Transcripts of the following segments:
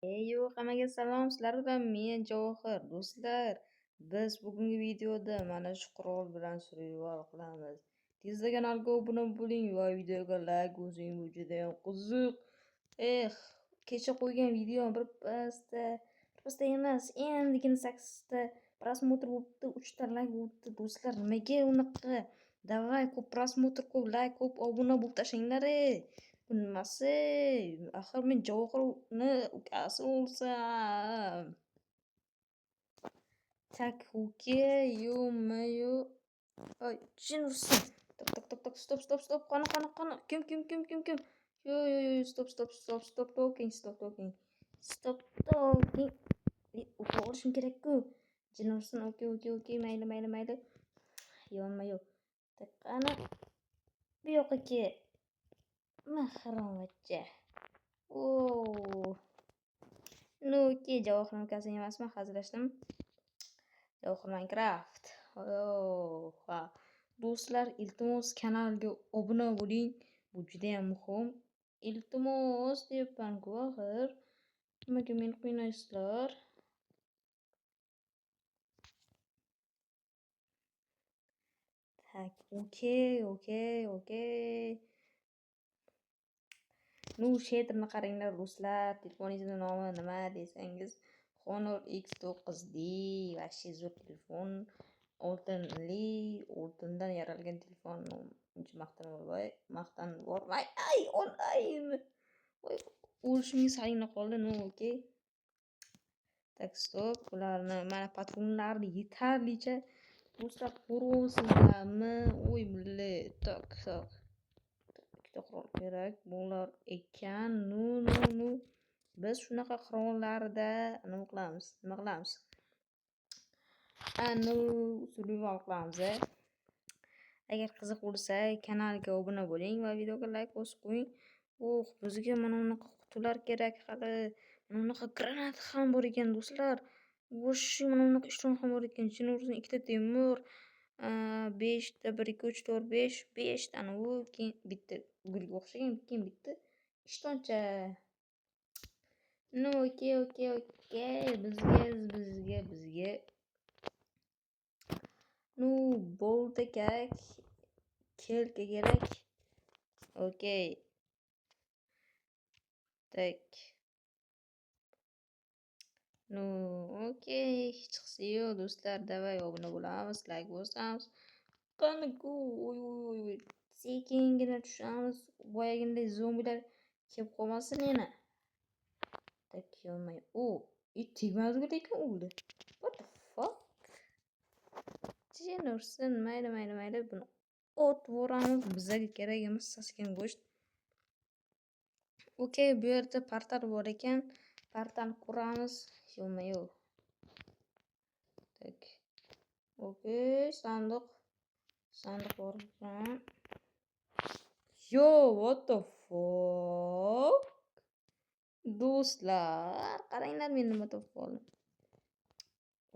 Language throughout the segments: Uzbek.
Ey, hammaga salom, sizlar bilan men Javohir. Do'stlar, biz bugungi videoda mana shu qurol bilan survival qilamiz. Tezda kanalga obuna bo'ling va videoga like bosing, bu juda ham qiziq. Eh, kecha qo'ygan videom bir pasda emas, endigina 8 ta просмотр bo'libdi, 3 ta like bo'libdi. Do'stlar, nimaga unaqa? Давай, ko'p просмотр, ko'p like, ko'p obuna bo'lib tashlanglar. Bu nimasi? Axir men Javohirni ukasi bo'lsam. Так, okey, ё-моё. Ay, jin ursin. Так, так, так, так, стоп, стоп, стоп. Qani, qani, qani. Kim, kim, kim, kim, kim? Yo, yo, yo, стоп, стоп, стоп, stop talking, stop talking. Stop talking. O'qib olishim kerak-ku. Jin ursin. Okey, okey, okey. Mayli, mayli, mayli. Ё-моё. Так, qani. Bu yoqqa kel. Mahromachcha. Oo. Ну, okey, Javohirni ukasi emasman, hazillashdim. Javohir Minecraft. Oh, ha. Do'stlar, iltimos, kanalga obuna bo'ling. Bu juda ham muhim. Iltimos deyapman-ku axir. Nimaga meni qiynaysizlar? Так, okey, okey, okey. Ну, shaderni qaranglar, do'stlar. Telefoningizni nomi nima desangiz, Honor X9D, вообще zo'r telefon. Oltinli, oltindan yaralgan telefon. Uncha maqtanib bormay. Ay, onayim. Voy, o'lishimga salgina qoldi. Ну, okey. Так, стоп. Bularni mana patronlarni yetarlicha, do'stlar, ko'ryapsizlarmi? Oy, бля. Так, так. Ikkita qurol kerak bo'lar ekan. Ну, ну, ну. Biz shunaqa qurollarda nima qilamiz? Nima qilamiz? Ну, survival qilamiz. Agar qiziq bo'lsa, kanalga obuna bo'ling va videoga like bosib qo'ying. Oh, bizga mana bunaqa qutilar kerak hali. Mana bunaqa granata ham bor ekan, do'stlar. Вообще, mana bunaqa ishton ham bor ekan. Jin ursin, ikkita temir. 5 ta, 1, 2, 3, 4, 5, 5 tani u, keyin bitta gulga o'xshagan, keyin bitta ishtoncha. Ну, okey, okey, okey. Bizga, bizga, bizga. Ну, bolta kerak, келка kerak. Okey. Так. Ну, okey, hechqisi yo'q, do'stlar. Давай obuna bo'lamiz, like bosamiz. Qani ku, oy, oy, oy, oy. Sekingina tushamiz. Boyaginday zombilar kelib qolmasin yana. Так, ё-моё. O, it tegmadi, lekin o'ldi. What the fuck? Jin ursin, mayli, mayli, mayli. Buni otib yuboramiz. Bizga kerak emas saskan go'sht. Okey, bu yerda portal bor ekan. Portalni ko'ramiz. Ё-моё. Так. Okey, sandiq. Sandiq bor ekan. Yo, what the fuck? Do'stlar, qaranglar, men nima topib oldim.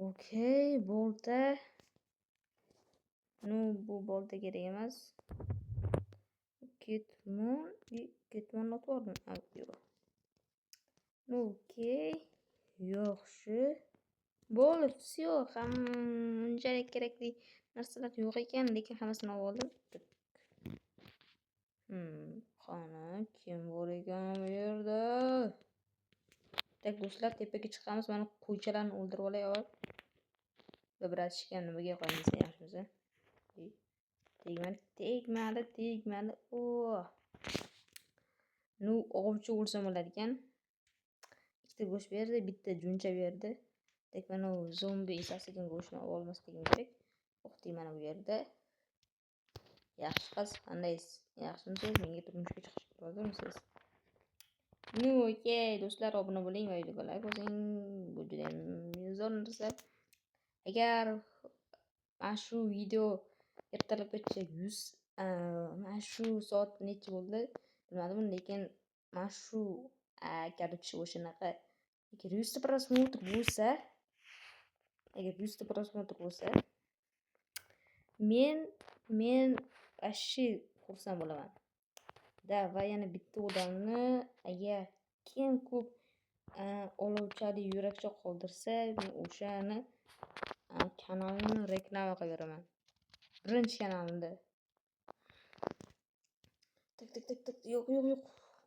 Okey, bolta. Ну, bu bolta kerak emas. Ketmon, ketmonni otib yubordim. Yo'q. Ну, okey. Yaxshi. Bo'ldi, всё, ham unchalik kerakli narsalar yo'q ekan, lekin hammasini olib oldim. Qani, kim bor ekan bu yerda? Так, do'stlar, tepaga chiqamiz. Mana qo'ychalarni o'ldirib olay avval. Va братишка, nimaga qo'ymaysan, yaxshimisan? Tegmadi, tegmadi, tegmadi. Oh. Ну, ovchi o'lsam bo'lar ekan. Ikkita go'sht berdi, bitta juncha berdi. Так, mana u zombi sasigan go'shtni olib olmasligim kerak. O'xti, mana bu yerda. Yaxshi qiz, qandaysiz? Yaxshimisiz? Menga turmushga chiqishga rozimisiz? Ну, okey, do'stlar, obuna bo'ling va videoga like bosing. Bu juda ham zo'r narsa. Agar mana shu video ertalabgacha 100, mana shu soat necha bo'ldi bilmadim, lekin mana shu, короче, o'shanaqa agar 100 ta просмотр bo'lsa, agar 100 ta просмотр bo'lsa, men вообще xursand bo'laman. Да, va yana bitta odamni agar kim ko'p Olovchali yurakcha qoldirsa, men o'shani kanalimni reklama qilib beraman. Birinchi kanalimda. Tak tak tak tak, yo'q yo'q yo'q.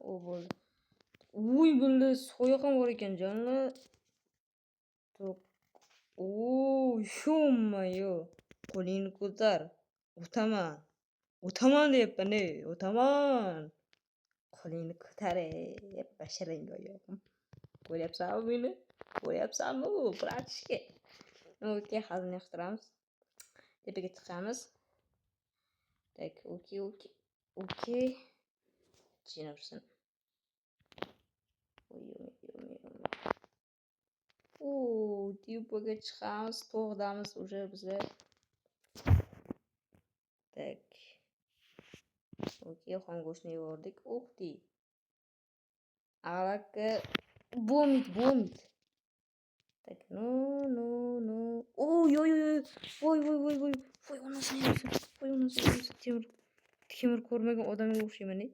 O bo'ldi. Uy, bunda soya ham bor ekan, jonlar. To'q. O, ё-моё. Qo'lingni ko'tar. O'taman. O'taman deyapman, ey, o'taman. Qo'lingni ko'tar, ey, basharangga oyog'im. Ko'ryapsanmi meni? Ko'ryapsanmi, братишка? Okey, hazilni yig'ishtiramiz. Tepaga chiqamiz. Так, okey, okey. Okey. Jin ursin. Oy, oy, oy, oy. O, tepaga chiqamiz, tog'damiz уже bizlar. Так. Okey, xom go'shtni yevordik. Ух ты. Alaka bo'lmaydi, bo'lmaydi. Так, ну, ну, ну. Oy, oy, oy, oy. Voy, voy, voy, voy. Voy, onasini yemsin. Voy, onasini yemsin. Temir. Temir ko'rmagan odamga o'xshayman, ey.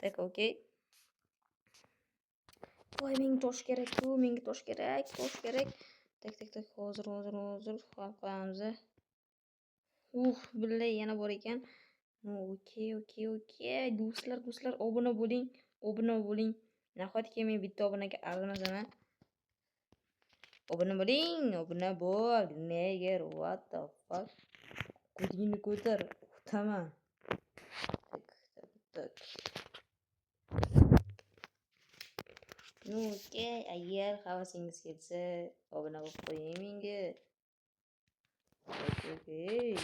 Так, okey. Voy, menga tosh kerak-ku, menga tosh kerak, tosh kerak. Так, так, так, hozir, hozir, hozir olib qo'yamiz. Billa yana bor ekan. Okey, okey, okey. Do'stlar, do'stlar, obuna bo'ling, obuna bo'ling. Nahotki men bitta obunaga arzimasam? Obuna bo'ling, obuna bo'l. Neger, what the fuck? Ko'tingni ko'tar, o'taman. Так, так, так. Ну, okey, agar havasingiz kelsa, obuna bo'lib qo'ying menga. Okey.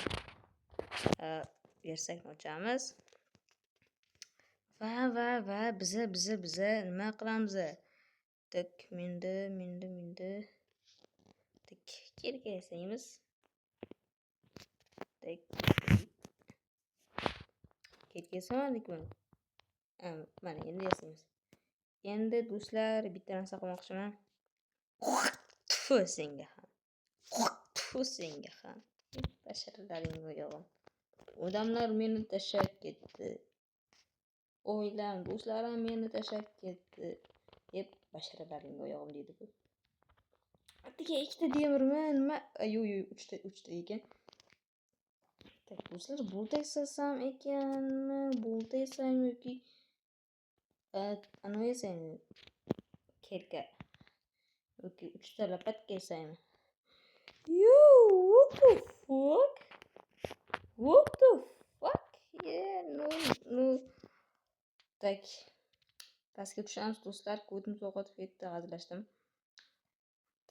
Versakni ochamiz. Va va va biza biza biza nima qilamiz? Так, menda menda menda. Так, kirka yasaymiz. Так. Kirka yasamadikmi? Mana endi yasaymiz. Endi do'stlar, bitta narsa qilmoqchiman. Tfu senga ham. Tfu senga ham. Basharalaring oyog'im. Odamlar meni tashlab ketdi. Oilam, do'stlarim meni tashlab ketdi. Deb basharalaring oyog'im deydi bu. Atigi ikkita demirmi? Nima? Yo'q, yo'q, uchta, uchta ekan. Так, do'stlar, bolta yasasam ekanmi? Bolta yasaymi yoki anavi yasaymi? Kirka. Yoki uchta lopatka yasaymi? Yo, what the fuck? What the fuck? Yeah, no, no. Так. Pastga tushamiz do'stlar. Ko'zim sovqotib ketdi, hazillashdim.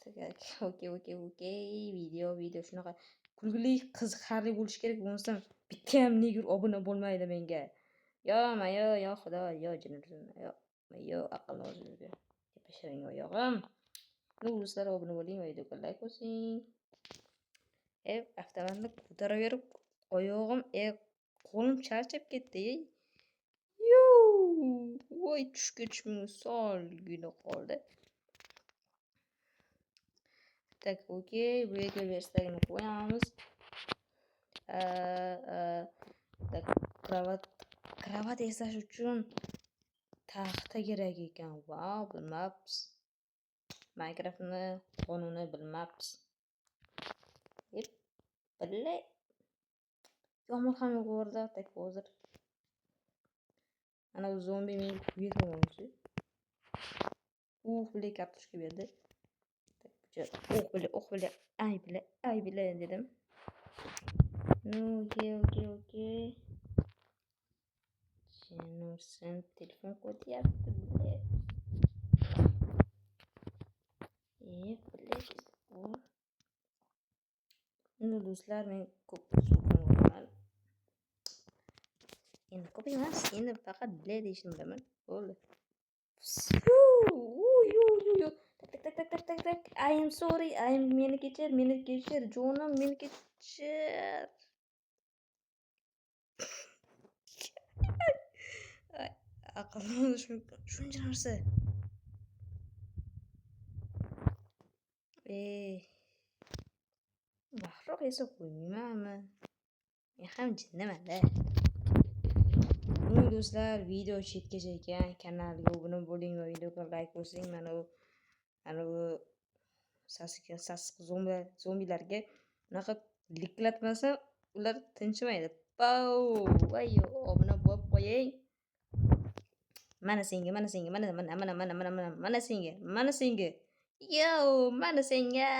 Так, okey, okey, okey. Video, video shunaqa kulgili, qiziqarli bo'lishi kerak. Bo'lmasam bitta ham neger obuna bo'lmaydi menga. Yo, mayo, yo xudo, yo jin ursin, yo, yo aql o'zingizga. Basharang oyog'im. Ну, do'stlar, obuna bo'ling va videoga like bosing. E, avtomatni ko'taraverib oyog'im, qo'lim charchab ketdi, ey. Yo, voy, tushib ketishimga salgina qoldi. Так, okey, bu yerga verstagini qo'yamiz. Так, кровать, кровать yasash uchun taxta kerak ekan. Vau, bilmabmiz. Minecraftni qonuni bilmabmiz. Yep, billa. Yomg'ir ham yog'averdi. Так, hozir. Ana bu zombi menga kuyib. Bile kartoshka berdi. Oh bile, oh bile, ay bile, ay bile dedim. Ну, okey, okey, okey. Sen telefon qo'yapti, bile. E, bile. Endi do'stlar, men ko'p so'kinaman. Endi ko'p emas, endi faqat bile deyishni bilaman. Bo'ldi. Так, так, так, так, так, так. I am sorry. I am, meni kechir, meni kechir, jonim, meni kechir. Aqldan ozish mumkin. Shuncha narsa. Ey. Vaqtroq esa qo'ymaymanmi? Men ham jinniman-da. Do'stlar, video chetgacha ekan, kanalga obuna bo'ling va videoga like bosing. Mana bu Sasigan sasiq zombilarga unaqa liklatmasam, ular tinchimaydi. Pau! Voy, obuna bo'lib qo'ying. Mana senga, mana senga, mana, mana, mana, mana, mana, mana, mana senga, mana senga. Yo, mana senga.